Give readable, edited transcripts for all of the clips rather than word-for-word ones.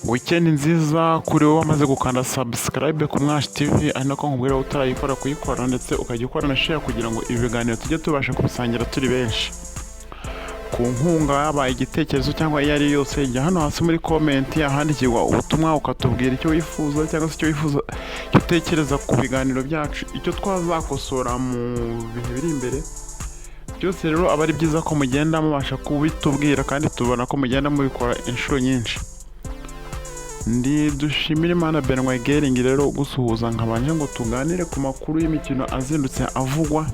Weekend nziza kuri wowe wamaze gukanda subscribe ku Mwashi TV, ari nako nkubwira utarayikora kuyikora, ndetse ukajya ukora na share kugira ngo ibi biganiro tujye tubasha kubisangira turi benshi. Ku nkunga, yaba igitekerezo cyangwa iyo ari yo yose, jya hano hasi muri comment ahandikirwa ubutumwa, ukatubwira icyo wifuza cyangwa se icyo wifuza, icyo utekereza ku biganiro byacu, icyo twazakosora mu bihe biri imbere. Byose rero aba ari byiza ko mugenda mubasha kubitubwira, kandi tubona ko mugenda mubikora inshuro nyinshi. Ndi Dushimire Imana Benoit Gering rero gusuhuza, nkabanje ngo tuganire ku makuru y'imikino azindutse avugwa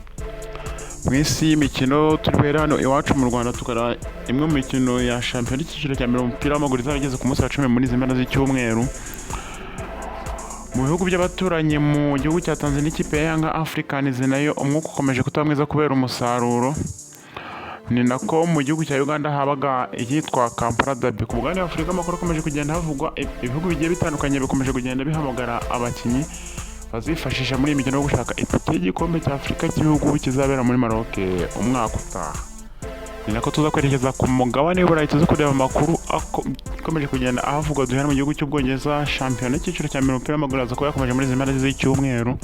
mu isi y'imikino. Turi buhere hano iwacu mu Rwanda, tukareba imwe mu mikino ya shampiyona y'icyiciro cya mbere mu mupira w'amaguru izaba igeze ku munsi wa 10 muri izi mpera z'icyumweru. Mu bihugu by'abaturanyi, mu gihugu cya Tanzania, ikipe ya Yanga Africans nayo umwuka ukomeje kutaba mwiza kubera umusaruro. Ni nako mu gihugu cya Uganda habaga iyitwa Kampala Derby. Ku mugabane wa Afurika, amakuru akomeje kugenda havugwa, ibihugu bigiye bitandukanye bikomeje kugenda bihamagara abakinnyi bazifashisha muri iyi mikino yo gushaka itike y'igikombe cya Afurika cy'ibihugu kizabera muri Maroc umwaka utaha. Ni nako tuza kwerekeza ku mugabane w'Uburayi, tuza kureba amakuru akomeje kugenda ahavugwa. Duhera mu gihugu cy'Ubwongereza, shampiyona y'icyiciro cya mbere umupira w'amaguru aza kuba yakomeje muri izi mpera z'icyumweru,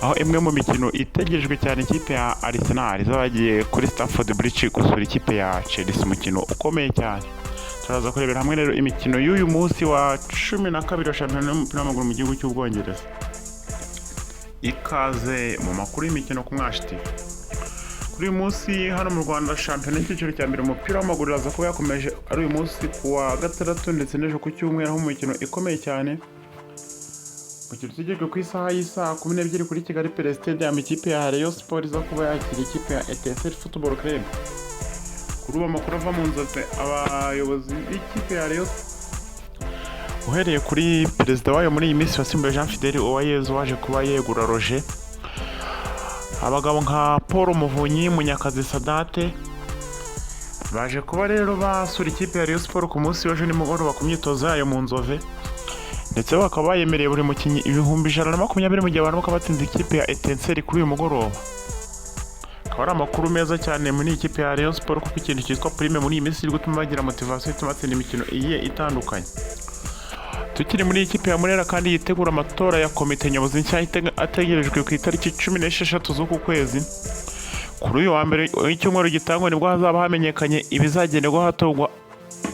aho imwe mu mikino itegerejwe cyane, ikipe ya Arsenal izaba yagiye kuri Stamford Bridge gusura ikipe ya Chelsea, umukino ukomeye cyane. Turaza kurebera hamwe rero imikino y'uyu munsi wa 12 wa shampiyona y'umupira w'amaguru mu gihugu cy'Ubwongereza. Ikaze mu makuru y'imikino ku Mwashi TV. Kuri uyu munsi hano mu Rwanda, shampiyona y'icyiciro cya mbere umupira w'amaguru iraza kuba yakomeje ari uyu munsi ku wa gatandatu ndetse n'ejo ku cyumweru, aho mu mikino ikomeye cyane, umukino utegerejwe ku isaha y'isaa 12 kuri Kigali Pele Stadium, ikipe ya Rayon Sport iza kuba yakira ikipe ya Etincelle Football Club. Kuri ubu amakuru ava mu Nzove, abayobozi b'ikipe ya Rayon, uhereye kuri perezida wayo muri iyi minsi wasimbuye Jean Fidele Uwayezu waje kuba yegura Roger, abagabo nka Paul Muvunyi, Munyakazi Sadate, baje kuba rero basura ikipe ya Rayon Sport ku munsi w'ejo nimugoroba ku myitozo yayo mu Nzove, ndetse bakaba bayemereye buri mukinnyi 120,000 mu gihe abantu bakaba batsinze ikipe ya Etincelle kuri uyu mugoroba. Akaba ari amakuru meza cyane muri iyi kipe ya Rayon Sport, kuko ikintu cyitwa prime muri iyi minsi iri gutuma bagira motivation ituma batsinda imikino igiye itandukanye. Tukiri muri iyi kipe ya Murera kandi yitegura amatora ya komite nyobozi nshya ategerejwe ku itariki 16 z'uku kwezi, kuri uyu wa mbere w'icyumweru gitangwa nibwo hazaba hamenyekanye ibizagenderwaho hatorwa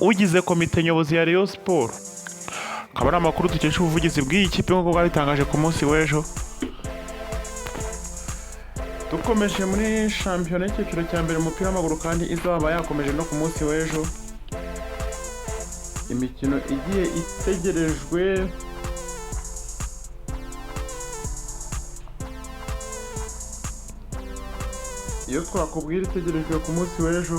ugize komite nyobozi ya Rayon Sport. Akaba ari amakuru dukesha ubuvugizi bw'iyi kipe nk'uko bwabitangaje ku munsi w'ejo. Dukomeje muri shampiyona y'icyiciro cya mbere umupira w'amaguru kandi izaba yakomeje no ku munsi w'ejo, imikino igiye itegerejwe, iyo twakubwira itegerejwe ku munsi w'ejo,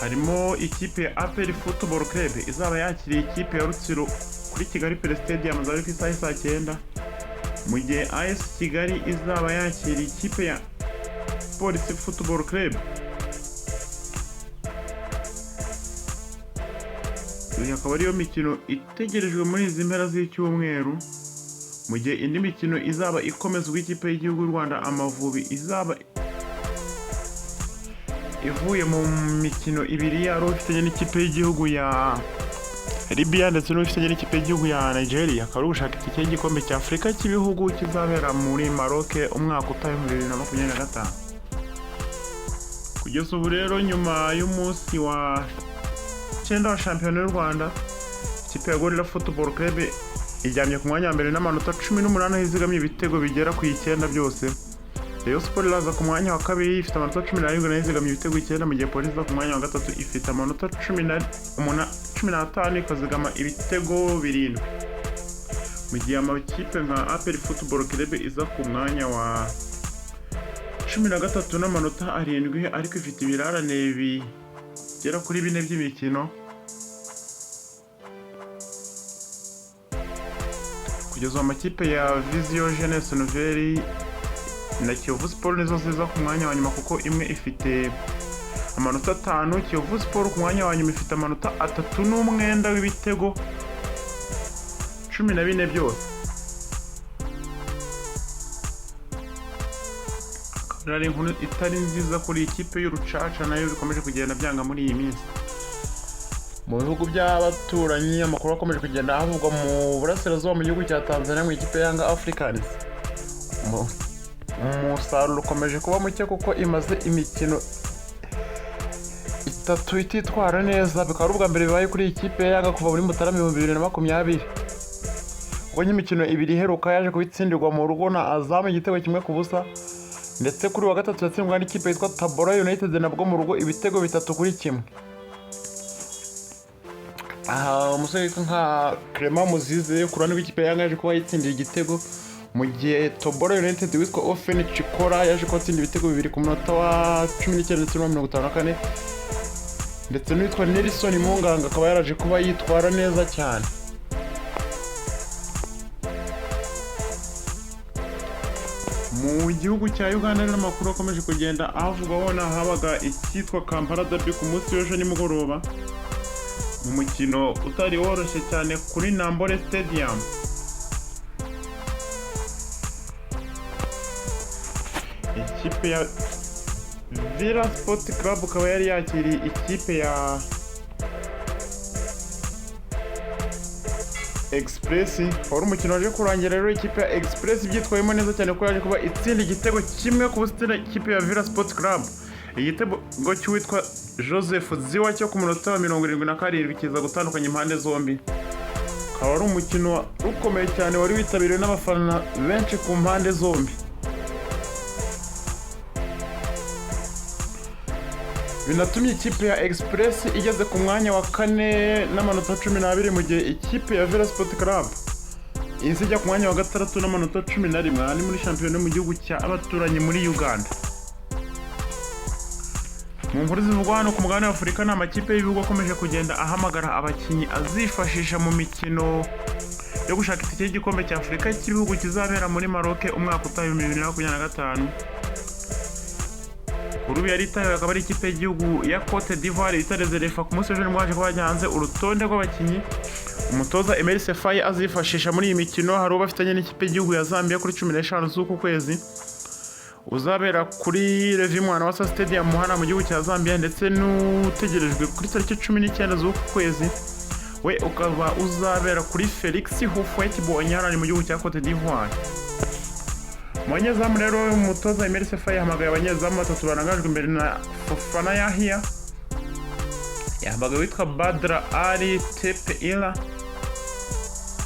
harimo ikipe ya APR Football Club izaba yakiriye ikipe ya Rutsiro kuri Kigali Pele Stadium, zari ku isaha y'isaa 9, mu gihe AS Kigali izaba yakiriye ikipe ya Police Football Club. Iyi akaba ariyo mikino itegerejwe muri izi mpera z'icyumweru, mu gihe indi mikino izaba ikomezwa, ikipe y'igihugu y'u Rwanda Amavubi izaba ivuye mu mikino ibiri yari ifitanye n'ikipe y'igihugu ya Libya ndetse n'ifitanye n'ikipe y'igihugu ya Nigeria, akaba ari ugushaka itike y'igikombe cya Afurika cy'ibihugu kizabera muri Maroc umwaka utaha 2025. Kugeza ubu rero, nyuma y'umunsi wa 9 wa shampiyona y'u Rwanda, ikipe ya Gorilla Football Club iryamye ku mwanya wa mbere n'amanota 18, aho izigamye ibitego bigera ku 9 byose. Rayon Sport iraza ku mwanya wa kabiri ifite amanota 17, nayo izigamye ibitego 9, mu gihe Police iza ku mwanya wa gatatu ifite amanota 15, ikazigama ibitego 7, mu gihe amakipe nka APR Football Club iza ku mwanya wa 13 n'amanota 7, ariko ifite ibirarane bigera kuri 4 by'imikino. Kugeza ubu amakipe ya Vision Jeunesse Nouvelle na Kiyovu Sport nizo ziza ku mwanya wa nyuma, kuko imwe ifite amanota 5. Kiyovu Sport ku mwanya wa nyuma ifite amanota 3 n'umwenda w'ibitego 14 byose. Akaba ari inkuru itari nziza kuri iyi kipe y'Urucaca, nayo bikomeje kugenda byanga muri iyi minsi. Mu bihugu by'abaturanyi, amakuru akomeje kugenda havugwa mu burasirazuba, mu gihugu cya Tanzania, mu ikipe Yanga Africans, umusaruro ukomeje kuba muke kuko imaze imikino 3 ititwara neza. Bikaba ari ubwa mbere bibaye kuri iyi kipe ya Yanga kuva muri Mutarama 2020, ubwo imikino 2 iheruka yaje kubitsindirwa mu rugo na Azam igitego 1-0, ndetse kuri wa gatatu yatsindwa n'ikipe yitwa Tabora United nabwo mu rugo ibitego 3-1. Aha umusore witwa nka Clement Muzize ku ruhande rw'ikipe ya Yanga yaje kuba yitsindira igitego, mu gihe Tabora United witwa Ofen Chikora yaje kuba atsinda ibitego 2 ku munota wa 19 ndetse n'uwa 54, ndetse n'uwitwa Nelson Munganga akaba yaraje kuba yitwara neza cyane. Mu gihugu cya Uganda rero, amakuru akomeje kugenda avugwaho habaga icyitwa Kampala Derby ku munsi w'ejo nimugoroba, mu mukino utari woroshye cyane kuri Nambole Stadium. Ikipe ya Villa Sport Club ikaba yari yakiriye ikipe ya Express. Wari umukino waje kurangira rero ikipe ya Express ibyitwayemo neza cyane, ko yaje kuba itsinda igitego 1-0 ikipe ya Villa Sport Club. Igitego cy'uwitwa Joseph Ziwa cyo ku munota wa 77 kiza gutandukanya impande zombi. Akaba ari umukino ukomeye cyane wari witabiriwe n'abafana benshi ku mpande zombi. Binatumye ikipe ya Express igeze ku mwanya wa kane n'amanota 12, mu gihe ikipe ya Villa Sport Club iza ijya ku mwanya wa gatandatu n'amanota 11. Aha ni muri shampiyona yo mu gihugu cya abaturanyi muri Uganda. Mu nkuru zivugwa hano ku mugabane wa Afurika, ni amakipe y'ibihugu akomeje kugenda ahamagara abakinnyi azifashisha mu mikino yo gushaka itike y'igikombe cya Afurika cy'ibihugu kizabera muri Maroc umwaka utaha 2025. Kuri ubu yari itahiwe akaba ari ikipe y'igihugu ya Cote d'Ivoire itareze refa. Ku munsi w'ejo nibwo haje kuba hajya hanze urutonde rw'abakinnyi umutoza Emerse Faye azifashisha muri iyi mikino. Hari uwo bafitanye n'ikipe y'igihugu ya Zambia kuri 15 z'uku kwezi, uzabera kuri Levy Mwanawasa Stadium hano mu gihugu cya Zambia, ndetse n'utegerejwe kuri tariki 19 z'uku kwezi, we ukaba uzabera kuri Felix Houphouët-Boigny hano mu gihugu cya Cote d'Ivoire. Mu banyezamu rero, umutoza Emerse Faye yahamagaye abanyezamu batatu barangajwe imbere na Fofana Yahia, yahamagaye witwa Badra Ali Tepe Ila,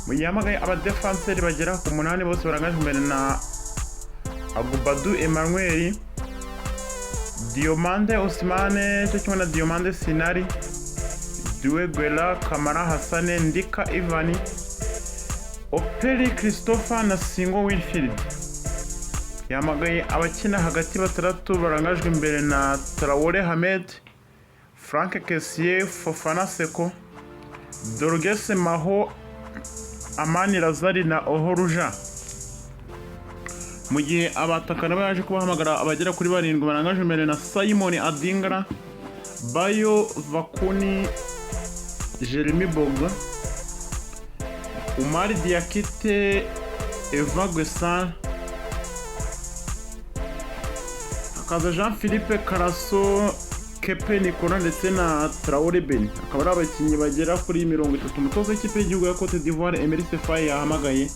mu gihe yahamagaye abadefanseri bagera ku 8 bose barangajwe imbere na Agubadu Emmanuel, Diomande Ousmane cyo kimwe na Diomande Sinari, Due Guela, Kamara Hassane, Ndika Ivani, Operi Christopher na Singo Winfield. Yahamagaye abakina hagati batandatu barangajwe imbere na Traore Hamed, Frank Kessier, Fofana Seko, Dorgese Maho, Amani Lazari na Ohoruja. Mu gihe abataka nabo yaje kubahamagara abagera kuri 7 barangajwe imbere na Simon Adingra, Bayo Vakuni, Jeremy Boga, Umari Diakite, Eva Guessan, hakaza Jean Philippe Karaso, Kepe Nicolas ndetse na Traore Ben. Akaba ari abakinnyi bagera kuri 30 umutoza w'ikipe y'igihugu ya Cote d'Ivoire Emerse Faye yahamagaye,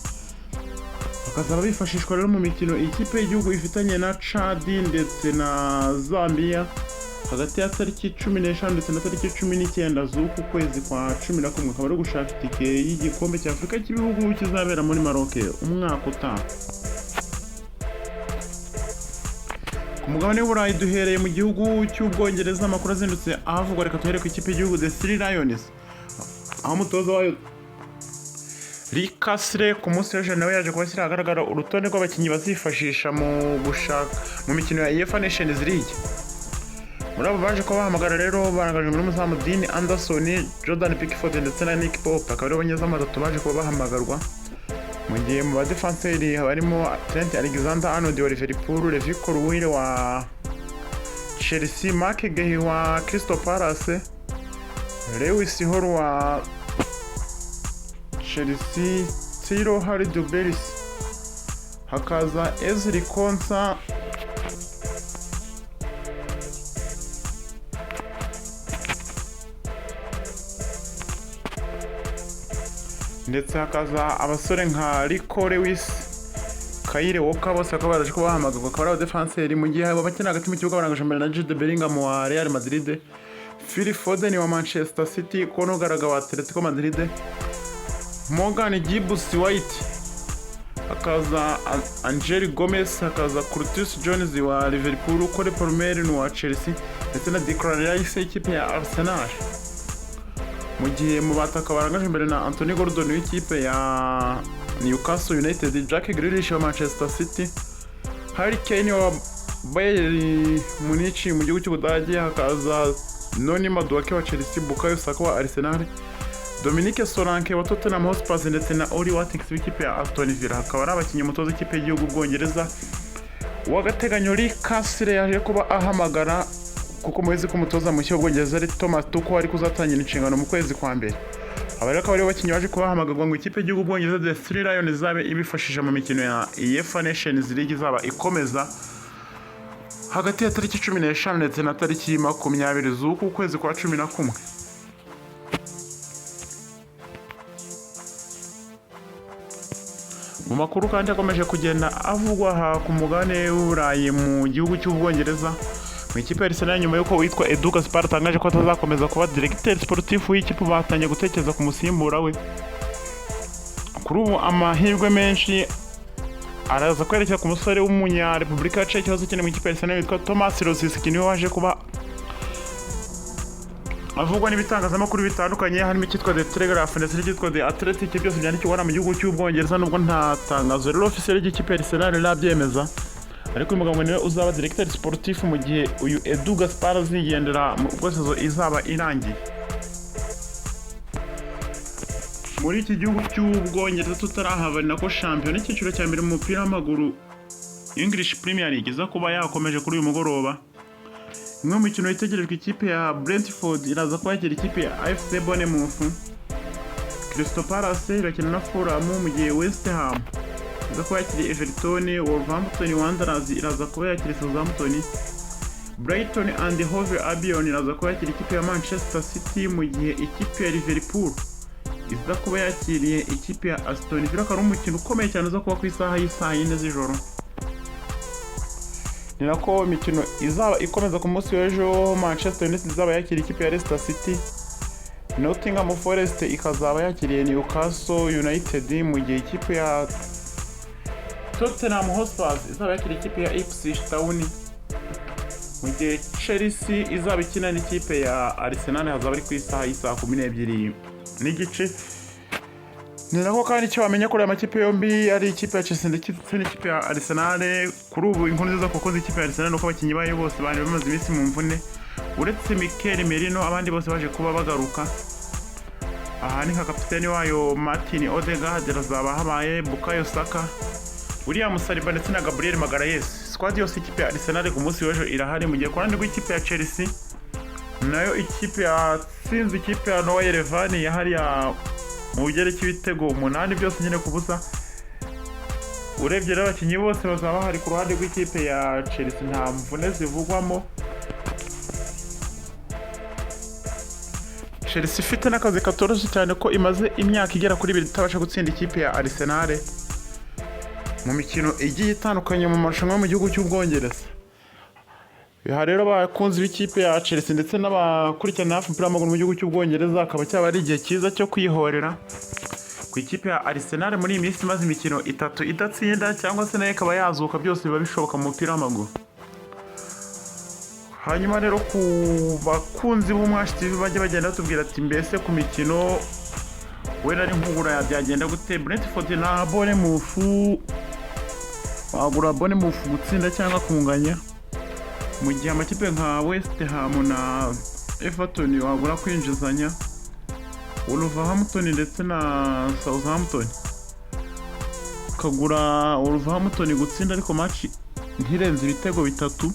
bakazaba bifashishwa rero mu mikino ikipe y'igihugu ifitanye na Chad ndetse na Zambia hagati ya tariki 15 ndetse na tariki 19 z'uku kwezi kwa 11, akaba ari gushaka itike y'igikombe cya Afurika cy'ibihugu kizabera muri Maroc umwaka utaha. Ku mugabane w'Uburayi, duhereye mu gihugu cy'Ubwongereza, amakuru azindutse ahavugwa, reka tuhere ku ikipe y'igihugu The Three Lions, aho umutoza wayo Lee Carsley ku munsi w'ejo nawe yaje kubashyira ahagaragara urutonde rw'abakinnyi bazifashisha mu gushaka mu mikino ya UEFA Nations League. Muri abo baje kuba bahamagara rero barangajwe n'umuzamu Dean Anderson, Jordan Pickford ndetse na Nick Pope, akaba aribo banyezamu batatu baje kuba bahamagarwa. Mu gihe mu badefanseri harimo Trent Alexander-Arnold wa Liverpool, Levi Colwill wa Chelsea, Marc Guehi wa Crystal Palace, Lewis Hall wa Chelsea, Thilo Hardy hakaza Ezri Konsa Ndetse hakaza abasore nka Rico Lewis, Kyle Walker, bose bakaba baraje kuba bahamagarwa, akaba ari abadefanseri, mu gihe abo bakina hagati mu kibuga barangije imbere na Jude Bellingham wa Real Madrid, Phil Foden wa Manchester City, Conor Gallagher wa Atletico Madrid, Morgan Gibbs White, hakaza Angel Gomes, hakaza Curtis Jones wa Liverpool, Cole Palmer ni uwa Chelsea, ndetse na Declan Rice y'ikipe ya Arsenal. Mu gihe mu bataka barangaje imbere na Anthony Gordon w'ikipe ya Newcastle United, Jack Grealish wa Manchester City, Harry Kane wa Bayern Munich mu gihugu cy'Ubudage, hakaza Noni Madueke wa Chelsea, Bukayo Saka wa Arsenal, Dominique Solanke wa Tottenham Hotspur, ndetse na Ollie Watkins w'ikipe ya Aston Villa. Hakaba ari abakinnyi umutoza w'ikipe y'igihugu Bwongereza w'agateganyo Lee Carsley yaje kuba ahamagara, kuko muzi ko umutoza mushya w'Ubwongereza ari Thomas Tuchel, ari kuzatangira inshingano mu kwezi kwa mbere. Aba rero akaba aribo bakinnyi baje kuba bahamagarwa ngo ikipe y'igihugu Bwongereza, The Three Lions, izabe ibifashisha mu mikino ya UEFA Nations League izaba ikomeza hagati ya tariki 15 ndetse na tariki 20 z'uku kwezi kwa 11. Mu makuru kandi akomeje kugenda avugwa aha ku mugabane w'Uburayi, mu gihugu cy'Ubwongereza, mu ikipe ya Arsenal, nyuma y'uko witwa Edu Gaspar atangaje ko atazakomeza kuba directeur sportif w'ikipe, batangiye gutekereza ku musimbura we. Kuri ubu amahirwe menshi araza kwerekeza ku musore w'umunya Repubulika ya Czech wahoze ukina mu ikipe ya Arsenal witwa Thomas Rosicky, niwe waje kuba avugwa n'ibitangazamakuru bitandukanye, harimo icyitwa The Telegraph ndetse n'icyitwa The Athletic, byose byandikirwa hano mu gihugu cy'Ubwongereza. Nubwo nta tangazo rero officiel ry'ikipe ya Arsenal rirabyemeza, ariko uyu mugabo niwe uzaba directeur sportif mu gihe uyu Edu Gaspar azigendera mu ubwo saison izaba irangiye. Muri iki gihugu cy'Ubwongereza tutarahava, ni nako shampiyona icyiciro cya mbere mu mupira w'amaguru, English Premier League, iza kuba yakomeje kuri uyu mugoroba. Imwe mu mikino itegerejwe, ikipe ya Brentford iraza kuba yakira ikipe ya AFC Bournemouth, Crystal Palace irakina na Fulham, mu gihe West Ham iza kuba yakiriye Everton, Wolverhampton Wanderers iraza kuba yakira Southampton, Brighton and Hove Albion iraza kuba yakira ikipe ya Manchester City, mu gihe ikipe ya Liverpool iza kuba yakiriye ikipe ya Aston Villa, akaba ari umukino ukomeye cyane uza kuba ku isaha y'isaa 4 z'ijoro. Ni nako imikino izaba ikomeza ku munsi w'ejo: Manchester United izaba yakira ikipe ya Leicester City, Nottingham Forest ikazaba yakiriye Newcastle United, mu gihe ikipe ya Tottenham Hotspur izaba yakiriye ikipe ya Ipswich Town, mu gihe Chelsea izaba ikina n'ikipe ya Arsenal, hazaba ari ku isaha y'isaa 12:30. Ni nako kandi icyo wamenya kuri aya makipe yombi, ari ikipe ya Chelsea ndetse n'ikipe ya Arsenal, kuri ubu inkuru nziza kuko ikipe ya Arsenal nuko abakinnyi bayo bose bari bamaze iminsi mu mvune, uretse Mikel Merino, abandi bose baje kuba bagaruka. Aha ni nka kapiteni wayo Martin Odegaard azaba habaye, Bukayo Saka, William Saliba ndetse na Gabriel Magalhaes. Squad yose ikipe ya Arsenal ku munsi w'ejo irahari, mu gihe ku ruhande rw'ikipe ya Chelsea nayo, ikipe yatsinze ikipe ya Noah Yerevan ya hariya mu bugereki ibitego 8 byose nyine ku busa. Urebye rero abakinnyi bose bazaba bahari ku ruhande rw'ikipe ya Chelsea, nta mvune zivugwamo. Chelsea ifite n'akazi katoroshye cyane ko imaze imyaka igera kuri 2 itabasha gutsinda ikipe ya Arsenal mu mikino igiye itandukanye mu marushanwa yo mu gihugu cy'Ubwongereza. Aha rero abakunzi b'ikipe ya Chelsea ndetse n'abakurikirana hafi umupira w'amaguru mu gihugu cy'Ubwongereza, akaba cyaba ari igihe cyiza cyo kwihorera ku ikipe ya Arsenal muri iyi minsi imaze imikino itatu idatsinda, cyangwa se nayo ikaba yazuka, byose biba bishoboka mu mupira w'amaguru. Hanyuma rero ku bakunzi b'Umwashi TV, bajya bagenda batubwira ati: "Mbese ku mikino wenda ari nkugura byagenda gute?" Brentford na Bournemouth, wagura Bournemouth gutsinda cyangwa kunganya, mu gihe amakipe nka West Ham na Everton wagura kwinjizanya, Wolverhampton ndetse na Southampton ukagura Wolverhampton gutsinda ariko match ntirenze ibitego 3.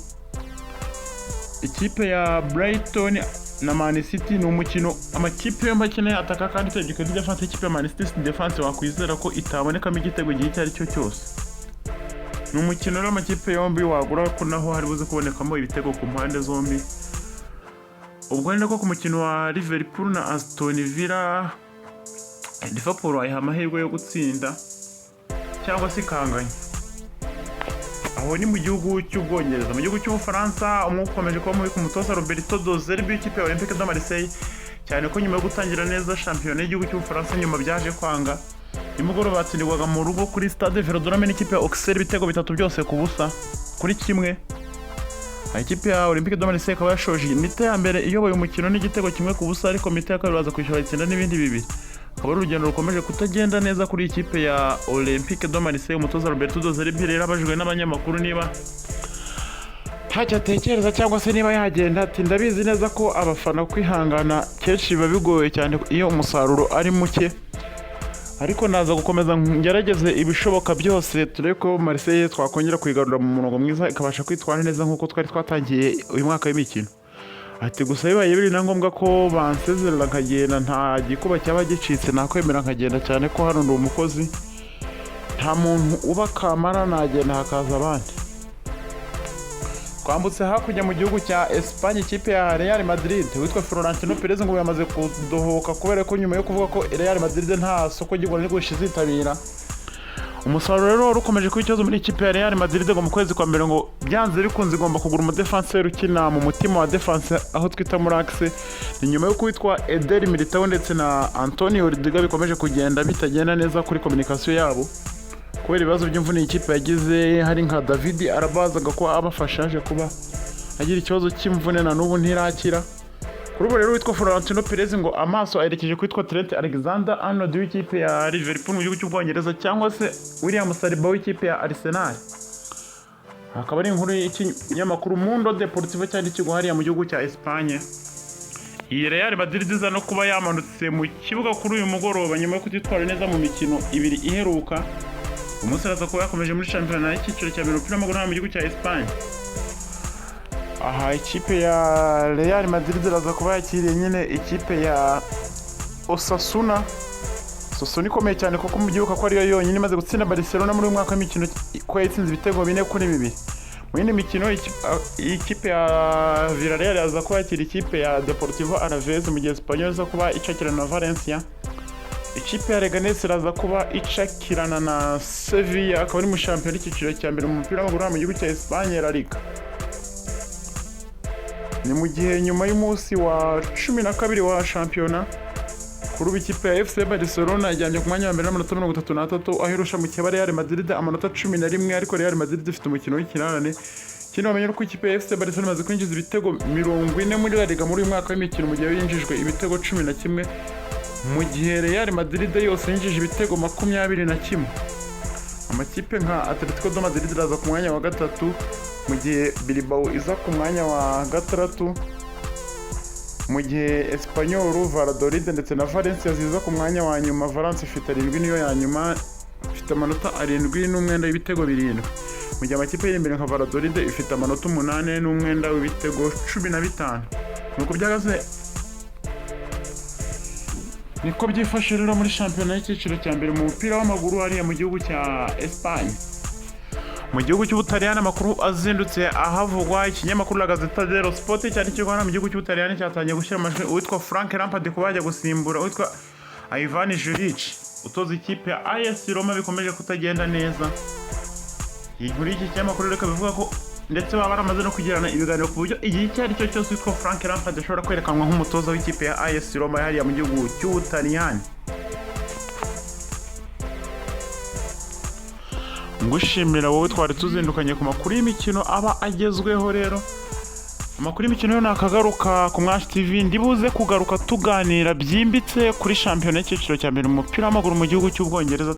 Ikipe ya Brighton na Man City ni umukino amakipe yombi akeneye ataka, kandi urebye kuri defense y'ikipe ya Man City si defense wakwizera ko itabonekamo igitego igihe icyo ari cyo cyose. Ni umukino rero amakipe yombi wagura ko naho hari buze kubonekamo ibitego ku mpande zombi. Ubwo ni nako ku mukino wa Liverpool na Aston Villa. Liverpool ayiha amahirwe yo gutsinda cyangwa se ikanganya. Aho ni mu gihugu cy'Ubwongereza. Mu gihugu cy'Ubufaransa, umwuka ukomeje kuba mubi ku mutoza Roberto De Zerbi w'ikipe ya Olympique de Marseille, cyane ko nyuma yo gutangira neza shampiyona y'igihugu cy'Ubufaransa, nyuma byaje kwanga. Nimugoroba batsindirwaga mu rugo kuri Stade Velodrome n'ikipe ya Auxerre ibitego bitatu byose ku busa kuri kimwe. Ikipe ya Olympique de Marseille ikaba yashoje mi-temps ya mbere iyoboye umukino n'igitego 1-0, ariko mi-temps ya kabiri baza kwishyura itsinda n'ibindi bibiri. Akaba ari urugendo rukomeje kutagenda neza kuri iyi kipe ya Olympique de Marseille. Umutoza Roberto De Zerbi rero abajijwe n'abanyamakuru niba ntacyo atekereza cyangwa se niba yagenda, ati: "Ndabizi neza ko abafana kwihangana kenshi biba bigoye cyane iyo umusaruro ari muke, ariko naza gukomeza ngerageze ibishoboka byose turebe ko Marseille twakongera kuyigarura mu murongo mwiza, ikabasha kwitwara neza nk'uko twari twatangiye uyu mwaka w'imikino." Ati: "Gusa bibaye biri na ngombwa ko bansezerera nkagenda, nta gikuba cyaba gicitse, nakwemera nkagenda, cyane ko hano ndi umukozi, nta muntu uba kamara, nagenda hakaza abandi." Twambutse hakurya mu gihugu cya Espagne, ikipe ya Real Madrid, witwa Florentino Perez ngo yamaze kudohoka kubera ko nyuma yo kuvuga ko Real Madrid nta soko ry'igura n'igurisha izitabira. Umusaruro rero wari ukomeje kuba ikibazo muri ikipe ya Real Madrid, ngo mu kwezi kwa mbere ngo byanze bikunze igomba kugura umudefanseri ukina mu mutima wa defense, aho twita muri axe. Ni nyuma yo kwitwa Eder Militao ndetse na Antonio Rudiger bikomeje kugenda bitagenda neza kuri communication yabo kubera ibibazo by'imvune iyi kipe yagize. Hari nka David Alaba wazaga ko abafasha, aje kuba agira ikibazo cy'imvune, na n'ubu ntirakira. Kuri ubu rero witwa Florentino Perez ngo amaso ayerekeje kwitwa Trent Alexander Arnold w'ikipe ya Liverpool mu gihugu cy'Ubwongereza, cyangwa se William Saliba w'ikipe ya Arsenal. Akaba ari inkuru y'ikinyamakuru Mundo Deportivo cyandikirwa hariya mu gihugu cya Espagne. Iyi Real Madrid iza no kuba yamanutse mu kibuga kuri uyu mugoroba nyuma yo kutitwara neza mu mikino ibiri iheruka. Umunsi araza kuba yakomeje muri shampiyona y'icyiciro cya mbere umupira w'amaguru hano mu gihugu cya Espagne. Aha ikipe ya Real Madrid iraza kuba yakiriye nyine ikipe ya Osasuna. Osasuna ikomeye cyane, kuko mubyibuka ko ariyo yonyine imaze gutsinda Barcelona muri uyu mwaka w'imikino, ko yatsinze ibitego 4-2. Mu yindi mikino, ikipe ya Villarreal yaza kuba yakira ikipe ya Deportivo Alaves, mu gihe Espanyol iza kuba icakirana na Valencia. Ikipe ya Leganes iraza kuba icakirana na Sevilla, akaba ari mu shampiyona y'icyiciro cya mbere mu mupira w'amaguru hano mu gihugu cya Espagne, La Liga. Ni mu gihe nyuma y'umunsi wa 12 wa shampiyona, kuri ubu ikipe ya FC Barcelona ijyanye ku mwanya wa mbere n'amanota 33, aho irusha mu kiba Real Madrid amanota 11, ariko Real Madrid ifite umukino w'ikirarane. Ikindi wamenya ko ikipe ya FC Barcelona imaze kwinjiza ibitego 40 muri La Liga muri uyu mwaka w'imikino, mu gihe yinjijwe ibitego 11, mu gihe Real Madrid yose yinjije ibitego 21. Amakipe nka Atletico de Madrid iraza ku mwanya wa gatatu, mu gihe Bilbao iza ku mwanya wa gatandatu, mu gihe Espanyol, Valladolid ndetse na Valencia ziza ku mwanya wa nyuma. Valence ifite arindwi, niyo ya nyuma, ifite amanota arindwi n'umwenda w'ibitego birindwi, mu gihe amakipe y'imbere nka Valladolid ifite amanota 8 n'umwenda w'ibitego 15. Nuko byahagaze, niko byifashe rero muri shampiyona y'icyiciro cya mbere mu mupira w'amaguru hariya mu gihugu cya Espagne. Mu gihugu cy'Ubutaliyani, amakuru azindutse ahavugwa, ikinyamakuru La Gazzetta dello Sport cyandikirwa hano mu gihugu cy'Ubutaliyani cyatangiye gushyira amajwi uwitwa Frank Lampard kuba yajya gusimbura uwitwa Ivan Juric utoza ikipe ya AS Roma bikomeje kutagenda neza. Iyi nkuru y'iki kinyamakuru reka bivuga ko ndetse baba baramaze no kugirana ibiganiro, ku buryo igihe icyo ari cyo cyose witwa Frank Lampard ashobora kwerekanwa nk'umutoza w'ikipe ya AS Roma hariya mu gihugu cy'Ubutaliyani. Ngushimira wowe twari tuzindukanye ku makuru y'imikino aba agezweho. Rero amakuru y'imikino yo nakagaruka ku Mwashi TV. Ndibuze kugaruka tuganira byimbitse kuri shampiyona y'icyiciro cya mbere mu mupira w'amaguru mu gihugu cy'Ubwongereza.